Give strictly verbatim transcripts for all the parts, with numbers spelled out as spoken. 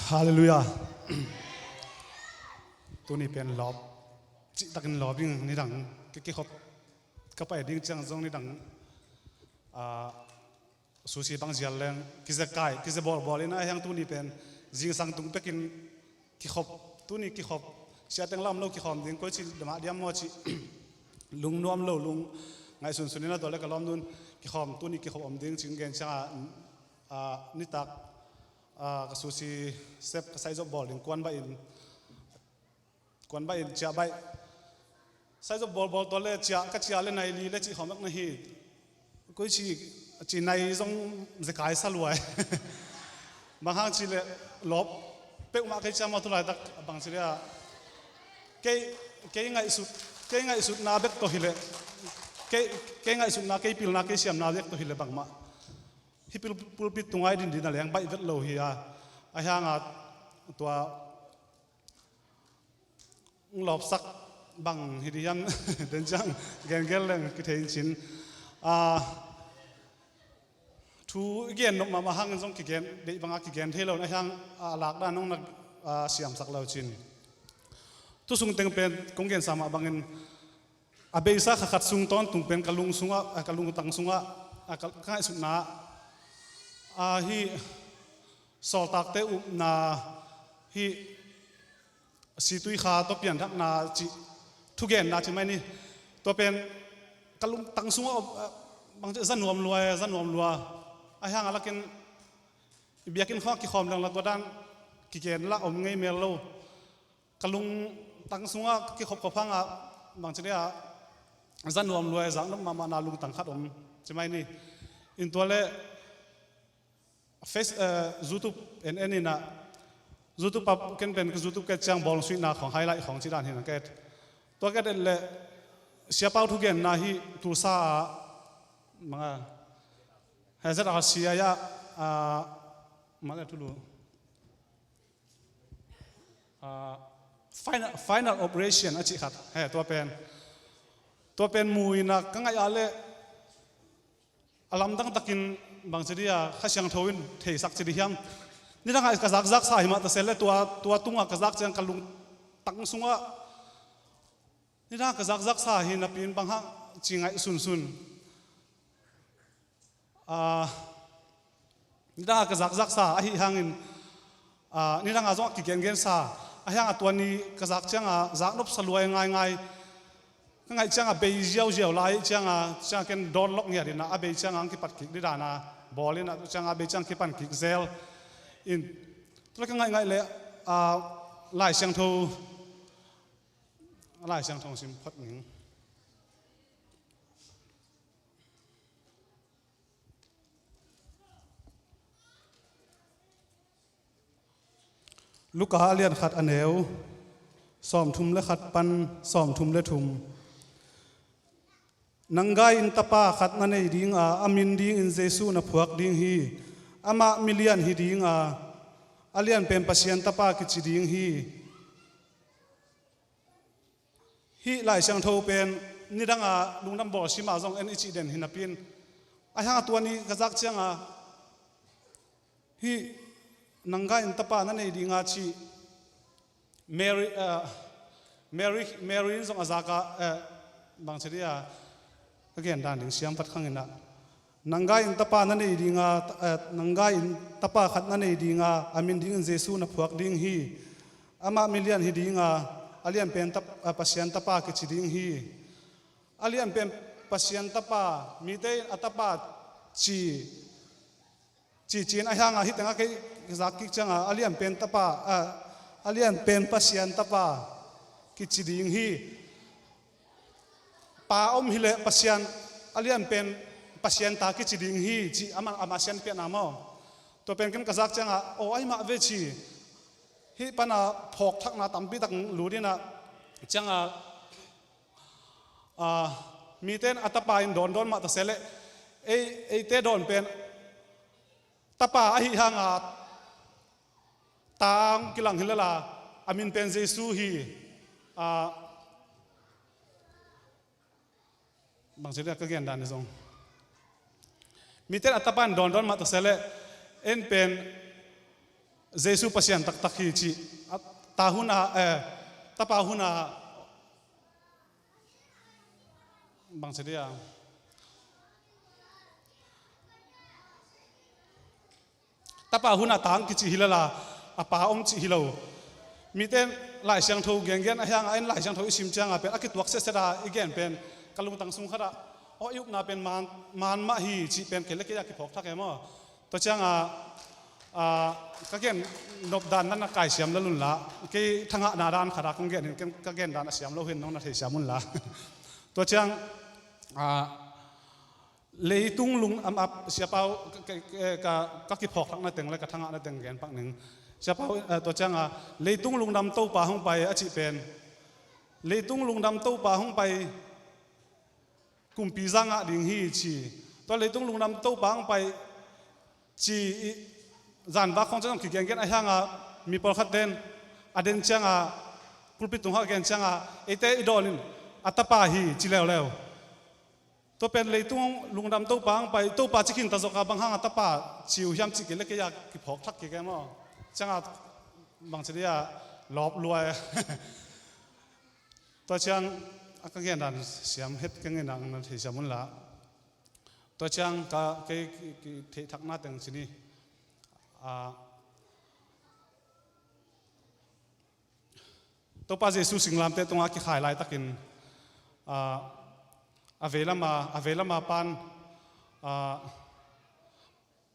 Halleluiah. Tuni pen lawp, cihtakin lawp ding nidang, ki, kikhop ka pai ding ciang zong nidang, ah, susi bang zial leng kize kai, kize bawlbawl in a hiang tuni pen zingsang tung pekin kikhop, tuni kikhop, siateng lam lo kikhawm ding, koi ci dama diam maw ci lungnuam lo, lung ngaihsunsun in a tua le ka lawm nun kikhawm, tuni kikhop om ding cing gen ciang a, ah, nitak, ah, ka susi sep ka saizop bawl ding kuan baih in, kuan baih in ciah baih. Saizop bawlbawl tua le ciah, ka ciah le nai li le cih khawm na hi. Koi ci, ci nai zong zekai sa luai. Bang hang ci le lawp peuhmah kei ciah maw tu laitak bang ci le a. Kei, kei ngaihsut, kei ngaihsutna bek tawh hi le. Kei, kei ngaihsutna, kei pilna, kei siamna bek tawh hi le bangmah. Hih pul-, pulpit tungai din din a leng baih vet lo hi a. A hiang a tua lawpsak bang hi di hiam den ciang gengel leng kithei in cin. Ah, thu i gen nop mahmah hangin zong kigen, deih banga kigen thei lo in a hiang, ah, lakdan hong na, ah, siamsak lo cin. Tu sung teng pen kong gensa mah bangin a beisa kha khat sung tawntung pen ka lung sungah, ah, ka lungtang sungah, ah, ka, ka ngaihsutna, ah, hih sawltakte upna, hih situikha tawh pianthakna cih thugenna ci mai ni. Tua pen ka lungtang sungah, ah, bang ci za nuam lua, za nuam lua. A hiang a lakin i biakinn khawng kikhawm leng la tua dan kigen la om ngei mel lo. Ka lungtang sungah kikhop khop hangah bang ci dia za nuam lua, zak nop mahmahna lungtang khat om ci mai ni. In tua le Face, eh, YouTube en en inah, YouTube ah ken pen ka YouTube ka et ciang bawlsuihna khawng, highlight khawng ci dan hi na ka et. Tua ka et le Sia Pau thugenna hi Tulsa ah, manga, he Z R C ah, ah, manga tulu. Ah, final, final operation a cih khat. He, tua pen. Tua pen mu inah ka ngaih ah le a lamdang takin bang ci dia Kha Siangtho in theisak ci di hiam. Nidangah ka zakzaksa hi mah ta se le tua, tua tungah ka zak ciang ka lungtang sungah nidangah ka zakzaksa hi napi in bang hang ci ngaihsunsun. Ah, nidangah ka zakzaksa ahi hangin, ah, nidangah zong a kigengensa a hiangah tua ni ka zak ciangah zak nopsa luai ngaingai. Ka ngaih ciangah bei ziauziau lai ciangah, ciangah ken dawn lok ngiat inah a bei ciangah ang kipat kik didana bawl inah, ciangah a bei ciangah kipan kik zel in. Tua ka ngaih ngaih le, ah, Lai Siangtho, Lai Siangtho sim phot ning. Luka a lian khat a neu sawmthum le khat pan sawmthum le thum. Nang gai in tapa khat na nei dinga, a min dingin Jesu na phuak ding hi. Amah milian hi dinga, a lianpen Pasian tapa kici ding hi. Hih Lai Siangtho pen nidanga lungdam bawl sima zong en i cih den hi napi in, a hiang a tua ni ka zak cianga hih nang gai in tapa na nei dinga cih Mary, ah, Mary, Mary in zong a zaka, eh, bang ci dia ka gen dan ding siam vat khang inah. Nang gai in tapa na nei dinga, eh, nang gai in tapa khat na nei dinga, a min dingin Jesu na phuak ding hi. Amah milian hi dinga, a lianpen tap-, eh, Pasian tapa kici ding hi. A lianpen Pasian tapa, mite in a tapa ci, ci, ci-in a hianga hih tengah kei zak kik cianga, a lianpen tapa, eh, a lianpen Pasian tapa kici ding hi. Pa om hileh Pasian, a lianpen Pasian ta kici ding hi, ci ama, ama sianpiahna maw. Tua pen ken ka zak cianga, aw, ahi mah ve ci. Hih pana phawkthakna tampi tak lut inah cianga, ah, mite in a tapa in dawndawn mah ta se leh, ei, eite dawn pen tapa ahi hanga tang kilang hi lala, a min pen Jesu hi. Ah, bangci dia ka gen dan hi zong, mite in a tapa in dawndawn mah ta se leh, en pen Jesu Pasian taktak hi cih, a, ta hun a, eh, tapa hun a, bang ci dia, tapa hun a tang kici hi lala, a pa om cih hi lo. Mite in Lai Siangtho gengen a hiang a, en Lai Siangtho i sim ciang a pen a kituak setset a i gen pen ka lungtang sung khat ah, aw, i upna pen man, man mah hi cih pen kei le kei a kiphawk thak e maw. Tua ciang a, a, ka gen nop dan nan a kaisiam lel un la, kei thangahna dan khat a kong gen hi, ka gen dan a siam lo hi in nong na thei siam un la. Tua ciang a, leitung lung, am, ap, Sia Pau, ka, ka, ka, ka kiphawk thakna teng le ka thangahna teng gen pak ning. Sia Pau, eh, tua ciang a, leitung lungdam Topa hong pai a cih pen, leitung lungdam Topa hong pai, kumpi za ngah ding hi ci. Tua leitung lungdam Topa hong pai ci i, zanvak khong ciang zong kigengen a hiang a, mi pawlkhat ten a den ciang a, pulpit tung hong a gen ciang a, eite i dawn in a tapa hi ci leuleu. Tua pen leitung lungdam Topa hong pai, Topa ci khin ta zawk a bang hang a tapa ci uh hiam cih kei le kei a kiphawk thak kik e maw. Ciang a bang ci dia, lawp lua e. Tua ciang a ka gen dan siam het ka ngen dan na thei siam un la. Tua ciang ka kei ki, ki theih thakna teng ci ni. A, Topa Jesu singlamteh tungah kikhai laitakin, a, a veilam a, a veilam a pan, a,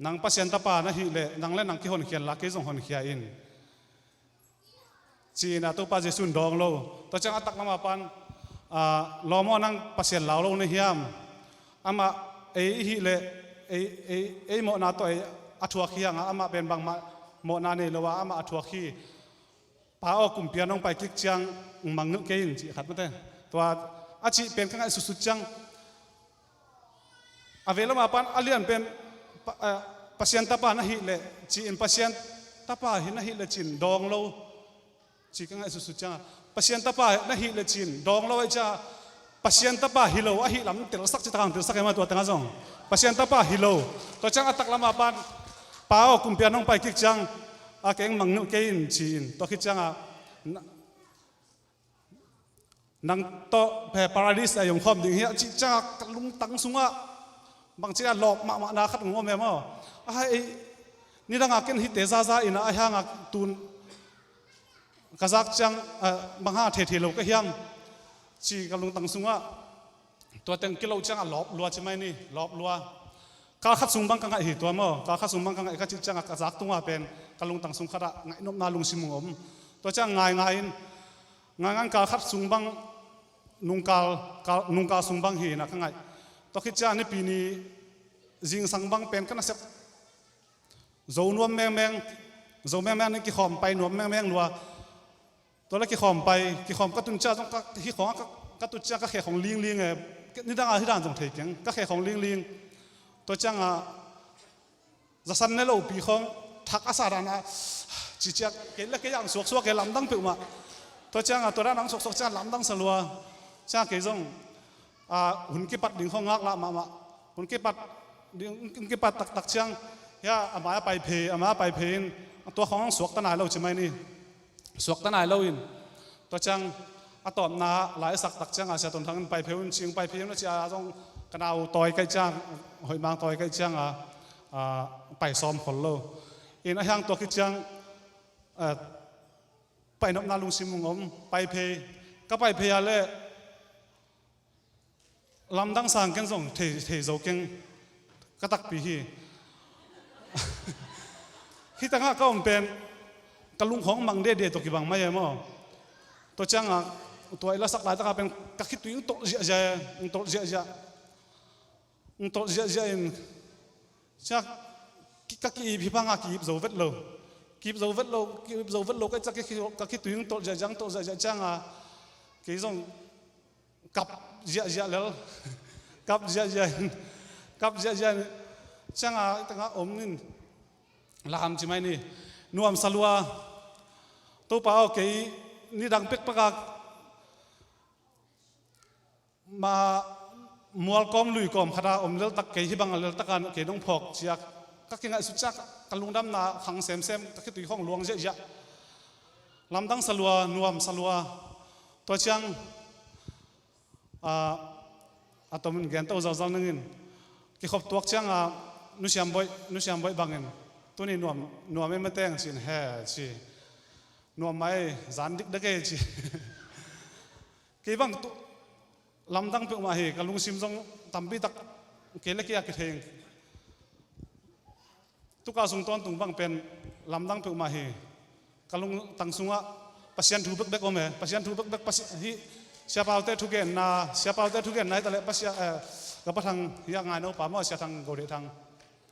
nang Pasian tapa na hih leh, nang le nang kihonkhia inla, kei zong honkhia in, ci-in a Topa Jesu in dawng lo. Tua ciang a taklam a pan, a, lawm aw, nang Pasian lau lo na hiam? Amah ei i hih leh, ei, ei, ei mawhna tawh ei a thuak hi hang a, amah pen bangmah mawhna nei lo a, amah a thuak hi. Pa aw, kumpi a nong pai kik ciang mangngilh kei in, cih khat mate. Tua a cih pen ka ngaih sutsut ciang, a veilam a pan a lian pen, pa, eh, Pasian tapa na hih leh ci-in, Pasian tapa hi na hih leh ci-in dawng lo, ci ka ngaih sutsut ciang a, Pasian tapa na hih leh ci-in dawng lo ahih ciang a, Pasian tapa hi lo ahih lam telsak ci tak hang telsak e maw, tua teng ah zong Pasian tapa hi lo. Tua ciang a taklam a pan, Pa aw, kumpi a nong pai kik ciang a keng mangngilh kei in, ci-in, tua khit ciang a, na, nang tawh, eh, Paradis a i om khawm ding hi a, cih ciang a ka lungtang sungah bang ci a lawp mahmahna khat hong om e maw. A, ei, nidang a ken hihte zaza in a, a hiang a tun ka zak ciang, eh, bang hang a theithei lo ka hiam, ci ka lungtang sungah. Tua teng kilo ciang a lawp lua ci mai ni, lawp lua. Kal khat sung bang ka ngaih hi tua maw, kal khat sung bang ka ngaih ka cih ciang a ka zak tungah pen ka lungtang sung khat ah ngaih nopna lungsim hong om. Tua ciang ngaingai in, ngaingai in kal khat sung bang, nungkal, kal, nungkal sung bang hi in a ka ngaih. Tua khit ciang Nipi ni zingsang bang pen ka nasep zo nuam mengmeng, zo mengmeng ni, kikhawm pai nuam mengmeng lua. Tua le kikhawm pai, kikhawm ka tun ciang zong ka, hih khawng a ka, ka tut ciang ka khe khawng lingling e, nidang a hih dan zong thei keng, ka khe khawng lingling. Tua ciang a, zasan ne lopi khawng, thak a sa dan a, ci ciang, kei le kei ang suaksuak e, lamdang peuhmah. Tua ciang a, tua dan ang suaksuak ciang lamdang sa lua. Ciang kei zong, a, hun kipat ding khawng ngaklah mahmah. Hun kipat ding, hun kipat taktak ciang, hia, a mai a pai phei, a mai a pai phei in, tua khawng ang suakta nai lo ci mai ni. Suakta nai lo in. Tua ciang, a tawpna, lai sak tak ciang a, Sia Ton Thang in pai phei un, ci-in pai phei un a ci a zong, ka nau tawi kaih ciang, hoih mang tawi kaih ciang a, a, pai sawm khol lo. In a hiang tua khit ciang, a, pai nopna lungsim hong om, pai phei, ka pai phei a le, lamdang sang ken zong thei, thei zo keng ka takpi hi. Hih tangah ka om pen, ka lungkhawng mang dede tawh kibang mai e maw. Tua ciang a, tua i la sak laitak a pen, ka khitui hong tolh ziahziah e, hong tolh ziahziah. Hong tolh ziahziah in, ciang, ki, ka ki-ip hi bang a ki-ip zo vet lo. Ki-ip zo vet lo, ki-ip zo vet lo, ka, ka, ka khitui hong tolh ziahziah, hong tolh ziahziah ciang a, kei zong kap ziahziah lel. Kap ziahziah in, kap ziahziah in. Ciang a, i tangah om in, lam ci mai ni. Nuamsa lua. Topa aw, kei nidang pekpak a, ma, mual kawm lui kawm khat a om leltak, kei hih bang a leltak a kei nong phawk ci a, Ka kingaihsut ciang ka lungdamna khang semsem, ka khitui khawng luang ziahziah. Lamdang salua, nuam salua. Tua ciang, ah, a tomin gen to zauzau nangin. Kikhop tuak ciang, ah, nusiam boih, nusiam boih bangin. Tuni nuam, nuam em a teng cin he ci. Nuam mai, zan dik dek e ci. Kei bang tu, lamdang peuhmah hi, ka lungsim zong tampi tak kei le kei a kithei. Tuka sung tawntung bang pen lamdang peuhmah hi. Ka lungtang sungah Pasian thu bekbek om e, Pasian thu bekbek Pasi-, hi, siapaute thugenna, siapaute thugenna hi taleh Pasian, eh, ka pathang hi a ngai no pa maw, Sia Thang Go Deh Thang.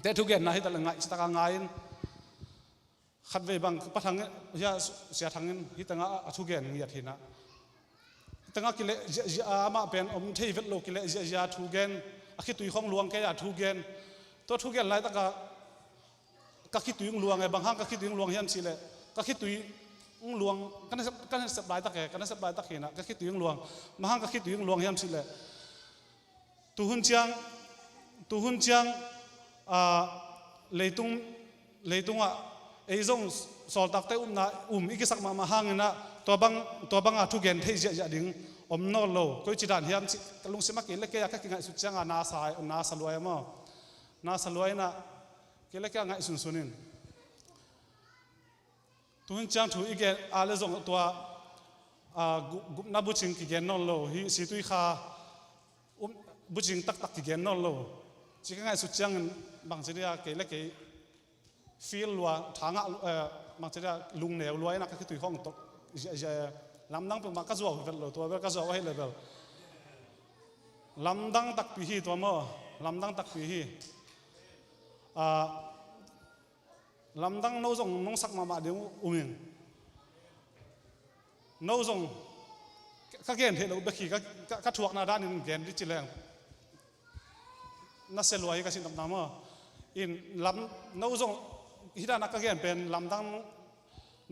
Te thugenna hi taleh ngaih citaka ngai in. Khatvei bang ka pathang in, hia Sia Thang in, hi tengah a thugen ngiat hinah. Tengah kileh ziahziah a amah pen om thei vet lo kileh ziahziah a thugen, a khitui khawng luang kei a thugen. Tua thugen laitaka ka khitui ung luang e, bang hang ka khitui ung luang hiam cihleh. Ka khitui ung luang, ka nasep, ka nasep laitak e, ka nasep laitak hinah, ka khitui ung luang. Bang hang ka khitui ung luang hiam cihleh. Tuhun ciang, tuhun ciang, ah, leitung, leitungah ei zong sawltakte umna, um i kisak mahmah hanginah, tua bang, tua banga thugen thei ziahziah ding om nawn lo. Koici dan hiam cih ka lungsim a kei le kei a ka kingaihsut cianga na sa, na sa luai a maw? Na sa luai inah kei le kei a ngaihsunsun in. Tuhun ciang thu i gen a le zong tua, ah, gu-, gupna bucing kigen nawn lo, hi situikha, um, bucing taktak kigen nawn lo. Ci ka ngaihsut ciangin bangci dia kei le kei feel lua, thangah, eh, bangci dia lungneu lua inah ka khitui khawng tawh. Zia, zia, lamdang peuhmah ka zuau hi vet lo, tua bel ka zuau ahi le bel. Lamdang takpi hi tua maw, lamdang takpi hi. Ah, lamdang no zong nong sak mahmah ding uh um in. No zong ka gen theih loh bek hi, ka, ka, ka thuakna danin gen di ci leng. Na sia lua hi ka sin tamna maw. In lam, no zong hih dana ka gen pen lamdang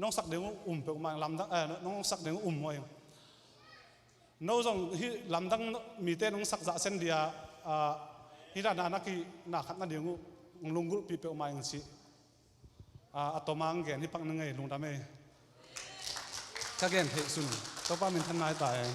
nong sak ding uh um peuhmah, lamdang, eh, nong sak ding uh um maw in. No zong hih lamdang mite nong sak zah sen dia, ah, hih dana na ki na khat na ding uh lunggulhpih peuhmah in ci. Ah, a tawmang gen hi pak na ngei lungdam ei. Ka gen theih sun. Topa minthanna hi ta ei.